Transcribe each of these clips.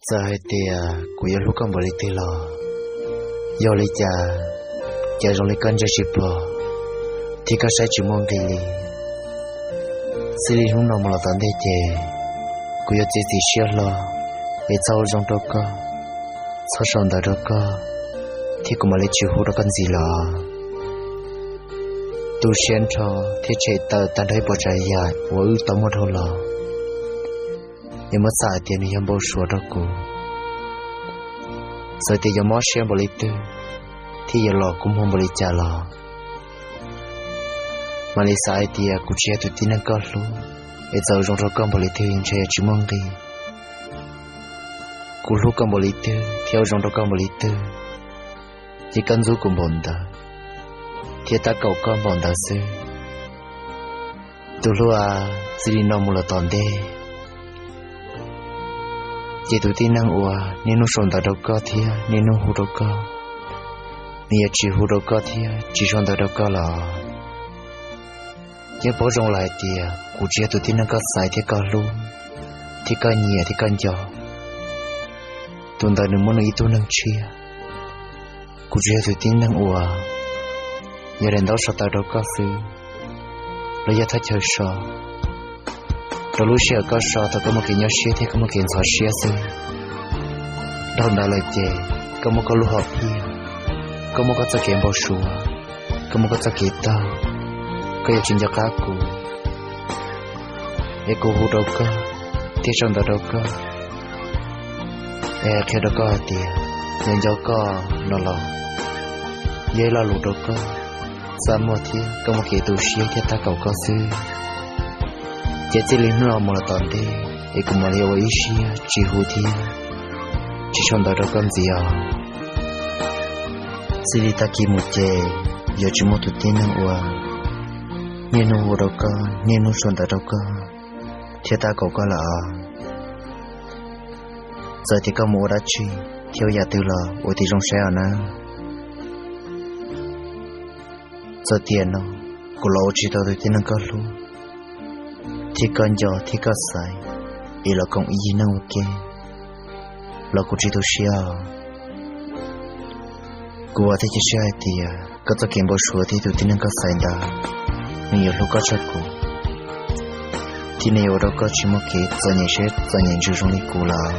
Txawm hais tias kuv yuav hlub koj npaum li twg los, yog li cas, cas zoo li koj ntsia tsis pom, thiab koj saib tsis muaj nqis li. Xws li hnub no mus los tom ntej ces, kuv yuav txiav txim siab hlo, es txhob ua zoo rau koj, txhob sau ntawv rau koj, thiab kuv mam li tsis hu rau koj ntxiv lawm. Tu siab nrho thiab tshem tawm tag nrho ib puas tsav yam uas wb tau muaj dhau los, es muab xav hais tias nws yog npau suav rau kuv. Txawm tias yuav mob siab npaum li twg, thiab yuav los kua muag npaum li cas los, mam li xav hais tias kuv tsis yog tus tib neeg koj hlub, es txawm ua zoo rau koj npaum li twg ntshe yuav tsis muaj nqis. Kuv hlub koj npaum li twg thiab ua zoo rau koj npaum li twg, ces koj ntxub kuv npaum ntawd, thiab tab kaum koj npaum ntawd xwb. Tus hlub a, txij li no mus los tom ntej, ces tus tib neeg uas niaj hnub sau ntawv rau koj thiab niaj hnub hu rau koj, nws yuav tsis hu rau koj thiab tsis sau ntawv rau koj lawm. Yeej paub zoo lawm hais tias kuv tsis yog tus tib neeg koj xaiv thiab koj hlub, thiab koj nyiam thiab koj nco. Tus ntawd nws muaj nws ib tug neeg tshiab. Kuv tsis yog tus tib neeg uas yog daim ntaub so tawv rau koj xwb, los yog thaj chaw so rau lub sij hawm koj so thaum koj muaj kev nyuaj siab thiab koj muaj kev ntxhov siab xwb. Dhau ntawd lawm ces koj muaj koj lub hom phiaj, koj muaj koj txoj kev npau suav, koj muaj koj txoj kev taug, koj yuav tsis nco qab kuv, es kuv hu rau koj thiab sau ntawv rau koj, es qhia rau koj hais tias yog nco koj no los yog ib lo lus rau koj, txaj muag thiab koj muaj kev tu siab thiab tab kaum koj xwb. Ces txij li hnub no mus los tom ntej, es kuv mam li ua ib siab tsis hu thiab tsis sau ntawv rau koj ntxiv os. Txij li tag kis mus ces yuav tsis muaj tus tib neeg uas niaj hnub hu rau koj, niaj hnub sau ntawv rau koj, thiab tab kaum koj lawm os. Txawm tias koj mus ua dab tsi thiab ua yam twg los ua tib zoo saib os nawb. Txawm tiam no kuv los ua tsis tau tus tib neeg koj hlub, thiab koj nco thiab koj xaiv, es los koom ib yig neej ua ke, los kuv tsis tu siab os. Kuv vam thiab cia siab hais tias koj txoj kev npau suav thiab tus tib neeg koj xaiv ntawd, nws yuav hlub koj tshaj kuv, thiab nws yuav ua rau koj tsis muaj kev txom nyem siab txom nyem ntsws zoo li kuv lawm.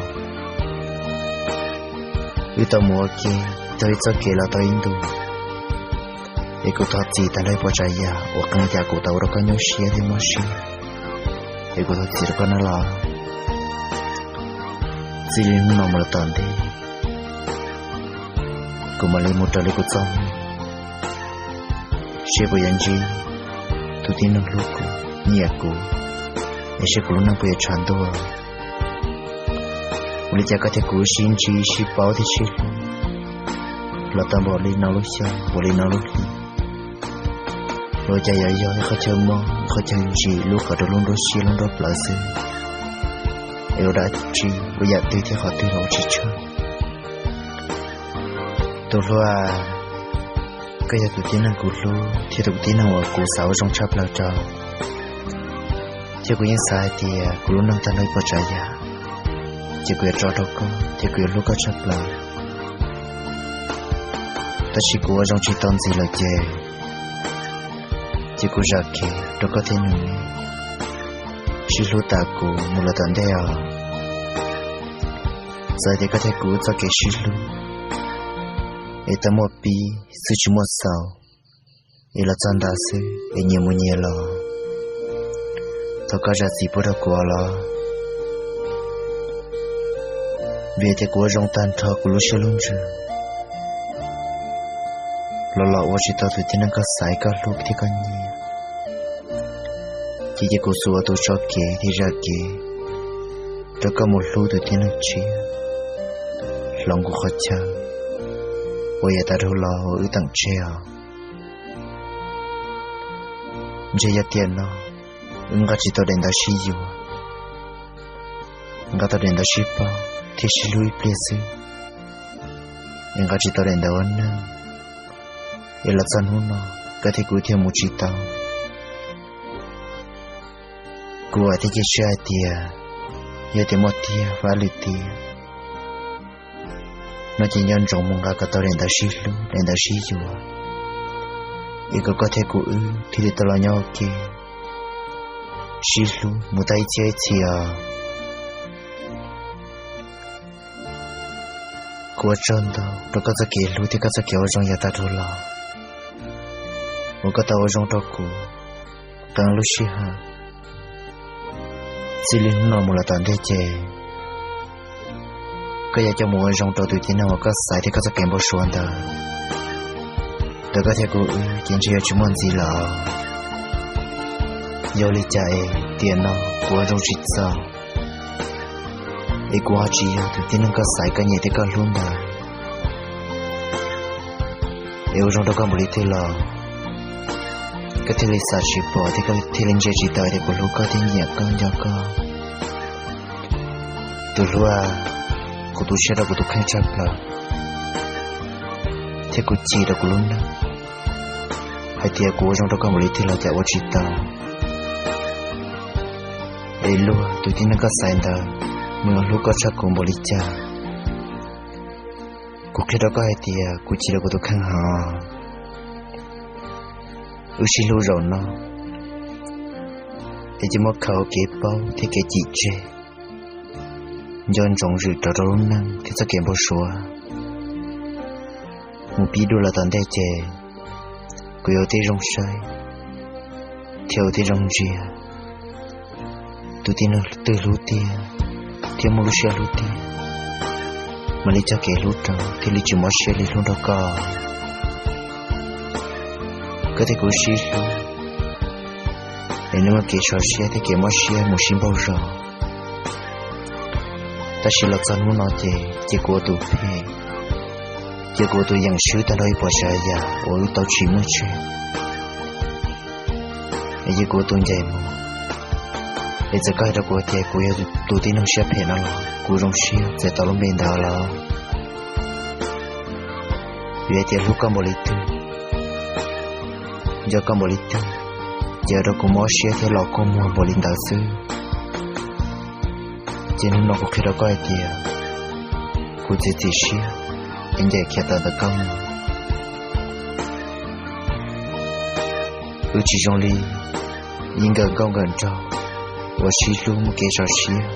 Wb tau mus ua ke, taug ib txoj kev los tau ib ntus, es kuv thov txim tag nrho ib puas tsav yam uas qee yam kuv tau ua rau koj nyuaj siab thiab mob siab, es kuv thov txim rau koj nawb los. Txij li hnub no mus los tom ntej, kuv mam li mus raws li kuv txoj hmoo, seb puas yuav ntsib tus tib neeg hlub kuv, nyiam kuv, es seb kuv lub neej puas yuav tshav ntuj. Ua li cas koj thiab kuv sib ntsib sib paub thiab sib hlub los tau npaum li no lub xyoo, npaum li no lub hli, los cas yuav yog ib qhov chaw mob, ib qhov chaw ntsim lub qhov rau lub nruab siab lub nruab plawv xwb, es ua dab tsi, ua yam twg thiab qhov twg los ua tsis tshaj. Tus hlub a, koj yog tus tib neeg kuv hlub thiab tus tib neeg uas kuv xav ua zoo tshaj plaws rau, thiab kuv yeej xav hais tias kuv lub neej tag nrho ib puas tsav yam, ces kuv yuav tso rau koj thiab kuv yuav hlub koj tshaj plaws. Tab sis kuv ua zoo tsis tau ntxiv lawm ces, ces kuv zam kev rau koj thiab nws sib hlub tas kuv mus lawm tom ntej os. Txawm tias koj thiab kuv txoj kev sib hlub es tau muaj pib xwb tsis muaj xaus, es los txog ntawd xwb es nyias mus nyias los, thov koj zam txim pub rau kuv los, vim tias kuv ua zoo tag nrho kuv lub siab lub ntsws los los ua tsis tau tus tib neeg koj xaiv koj hlub thiab koj nyiam, ces cia kuv xub ua tus tso kev thiab zam kev rau koj mus hlub tus tib neeg tshiab, hloov kuv qhov chaw uas yav tas dhau los uas wb teem tseg os. Ntshe yog tiam no wb nqa tsis tau daim ntawv sib yuav, nqa tau daim ntawv sib paub thiab sib hlub ib pliag xwb, es nqa tsis tau daim ntawv ua neej, es los txog hnub no koj thiab kuv thiaj mus tsis tau. Kuv vam thiab cia siab hais tias yog tias muaj tiag fab lwm tiam, No ces nco ntsoov mus nqa kom tau daim ntawv sib hlub, daim ntawv sib yuav, es kom koj thiab kuv wb thiaj li tau los nyob ua ke sib hlub mus tag ib txhiab ib txhis os. Kuv ua tsaug ntau rau koj txoj kev hlub thiab koj txoj kev ua zoo yav tag dhau los uas koj tau ua zoo rau kuv qee lub sij hawm. Txij li hnub no mus los tom ntej ces koj yuav coj mus ua zoo rau tus tib neeg uas koj xaiv thiab koj txoj kev npau suav ntawd. Ntawm koj thiab kuv wb ces ntshe yuav tsis muaj ntxiv lawm. Yog li cas es tiam no kuv ua zoo tsis txaus, es kuv ho tsis yog tus tib neeg koj xaiv, koj nyiam thiab koj hlub ntawd, es ua zoo rau koj npaum li twg los koj thiaj li xav tsis pom thiab koj thiaj li ntsia tsis tau tias kuv hlub koj thiab nyiam koj nco koj. Tus hlub, kuv tu siab rau kuv tus kheej tshaj plaws, thiab kuv chim rau kuv lub neej hais tias kuv ua zoo rau koj npaum li twg los cas ua tsis tau. Es luag tus tib neeg koj xaiv ntawd, nws hlub koj tshaj kuv npaum li cas? Kuv qhia rau koj hais tias kuv chim rau kuv tus kheej heev. Wb sib hlub zaum no es cia muab khaws ua kev paub thiab kev chim tseg, nco ntsoov zwm rov rau lub neej thiab txoj kev npau suav. Mus pib dua los tom ntej ces kuv yuav ua tib zoo saib thiab ua tib zoo ntsia tus tib neeg twg hlub tiag thiab muaj lub siab hlub tiag, mam li cog kev hlub rau thiaj li tsis mob siab li hlub nrog koj. Koj thiab kuv sib hlub es nws muaj kev sov siab thiab kev mob siab mus sib npaug zos. Tab sis los txog hnub no ces cia kuv ua tus phem, cia kuv ua tus yeem swb tag nrho ib puas tsav yam uas wb tau tsim muaj tseg, es cia kuv ua tus ncaim mus. Es txawm koj hais rau kuv tias kuv yog tus tib neeg siab phem no los kuv zoo siab txais tau lub npe ntawd los. Vim hais tias hlub koj npaum li twg, nco koj npaum li twg, ces ua rau kuv mob siab thiab los kua muag npaum li ntawd xwb. Ces hnub no kuv qhia rau koj hais tias kuv txiav txim siab es ncaim khiav tawm ntawm koj mus. Wb tsis zoo li ib nkawm nkauj nkawm nraug uas sib hlub muaj kev sov siab,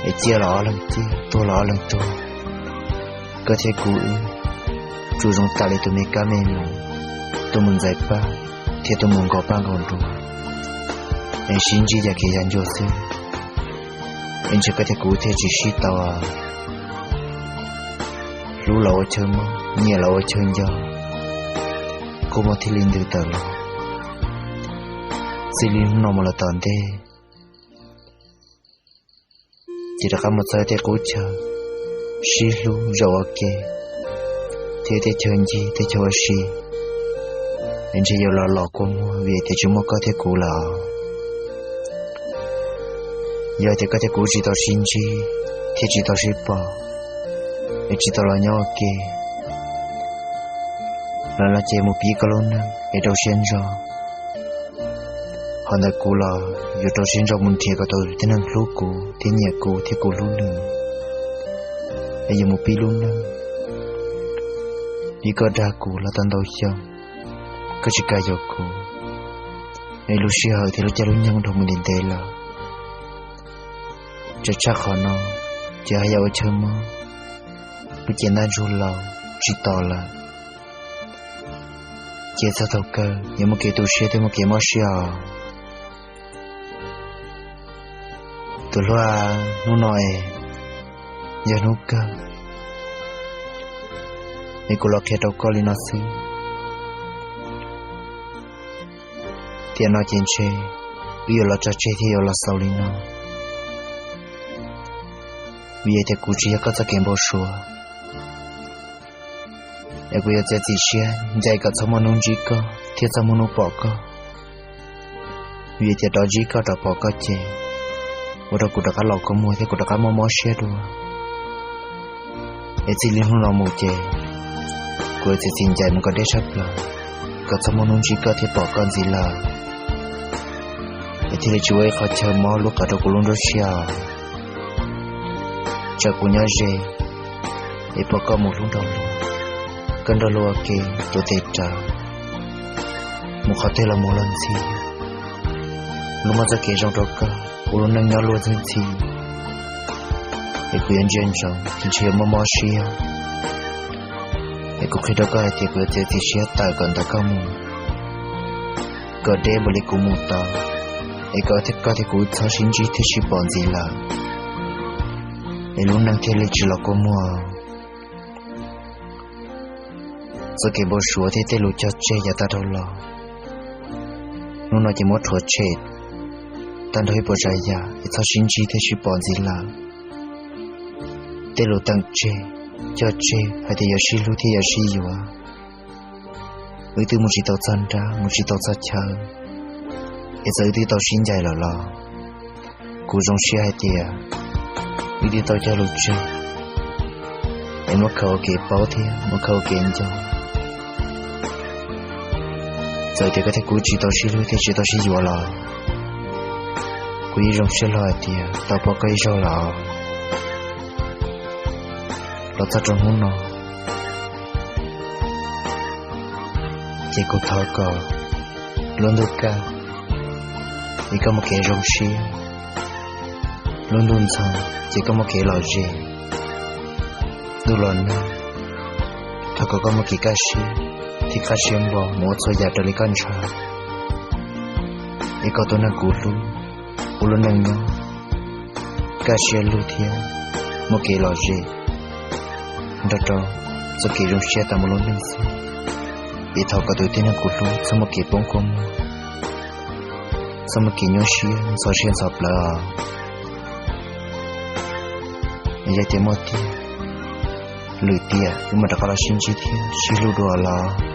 es ciaj los ob leeg ciaj, tuag los ob leeg tuag. Koj thiab kuv wb tsuas zoo tam li tus me kab me noog, tuaj mus ntxais paj thiab tuaj mus nkaus paj nkaus nruas, es sib ntsib yam kev yav ncua xwb. Es ntshe koj thiab kuv thiaj tsis sib tau. Hlub los ua chaw mob, nyiam los ua chaw nco, kua muag thiaj li ntws tawm los. Txij li hnub no mus los tom ntej, ces rov qab mus txog tej qub chaw sib hlub zaum ua ke, thiab tej chaw ncig tej chaw ua si, es ntshe yuav los los kua muag vim tias tsis muaj koj thiab kuv lawm. Yog tias koj thiab kuv tsis tau sib ntsib thiab tsis tau sib pom, es tsis tau los nyob ua ke, lawm no ces mus pib koj lub neej es rau siab ntso. Ho ntawm kuv los yuav rau siab ntso mus nrhiav kom tau tus tib neeg hlub kuv thiab nyiam kuv thiab kuv hlub nws, es yuav mus pib lub neej. Vim koj dag kuv los tau ntau xyoo, koj tsis kam yuav kuv, es lub sij hawm thiab lub caij lub nyoog dhau mus ntev ntev lawm. Tseem tshaj qhov no, ces haj yam ua chaw mob, lub cev ntaj ntsug laus tsis tos lawm. Ces txog thaum kawg yuav muaj kev tu siab thiab muaj kev mob siab os. Tus hlub, hnub no es yog hnub kawg, es kuv los qhia rau koj li no xwb. Tiam no ces ntshe wb yuav los tso tseg thiab yuav los xaus li no, vim tias kuv tsis yog koj txoj kev npau suav. Es kuv yuav txiav txim siab ncaim kom txog muaj hnub ntsib koj thiab txog muaj hnub pom koj. Vim tias rov ntsib koj rov pom koj ces ua rau kuv rov qab los kua muag thiab kuv rov qab mob mob siab dua. Es txij li hnub no mus ces kuv yuav txiav txim ncaim mus kom deb tshaj plaws, kom txog muaj hnub ntsib koj thiab pom koj ntxiv lawm, es thiaj li tsis ua ib qho chaw mob lub qab rau kuv lub nruab siab. Tsam kuv nyob ze, es pom koj mus hlub nrog luag, koj nrog luag ua ke tuav tes rawv, mus qhov twg los mus los ntxhi, luag muab txoj kev zoo rau koj ua lub neej nyob luag ntxhi ntxhi, es kuv yuav ntsia ntsoov, kuv ntshe yuav mob mob siab. Es kuv qhia rau koj hais tias kuv yuav txiav txim siab tawm kom ntawm koj mus, kom deb npaum li kuv mus tau, es kom koj thiab kuv txhob sib ntsib thiab sib pom ntxiv lawm, es lub neej thiaj li tsis los kua muag. Txoj kev npau suav thiab tej lus cog tseg yav tag dhau los, hnub no ces muab rhuav tshem tag nrho ib puas tsav yam, es txhob sib ntsib thiab sib pom ntxiv lawm. Tej lus teem tseg, cog tseg hais tias yuav sib hlub thiab yuav sib yuav, wb twb mus tsis tau txog nrab, mus tsis tau txog chaw, es txawm wb twb tau sib ncaim lawm los kuv zoo siab hais tias wb twb tau cog lus tseg, es muab khaws ua kev paub thiab muab khaws ua kev nco. Txawm tias koj thiab kuv tsis tau sib hlub thiab tsis tau sib yuav los, kuv yeej zoo siab hlo hais tias tau pom koj ib zaug los, los txog rau hnub no, ces kuv thov kom lub ntuj kaj, es koj muaj kev zoo siab, lub ntuj ntxhov, ces koj muaj kev lom zem. Ntuj los nag, thov kom koj muaj kev kaj siab thiab qab siab npo mus ua txhua yam raws li koj ntshaw, es kom tus neeg kuv hlub ua lub neej nyob kaj siab lug thiab muaj kev lom zem nrog rau txoj kev zoo siab tas mus lub neej xwb. Es thov kom tus tib neeg kuv hlub txhob muaj kev poob kua muag, txhob muaj kev nyuaj siab ntxhov siab ntxhov plawv os. Yog tias muaj tiag, lwm tiam wb mam rov qab los sib ntsib thiab sib hlub dua los.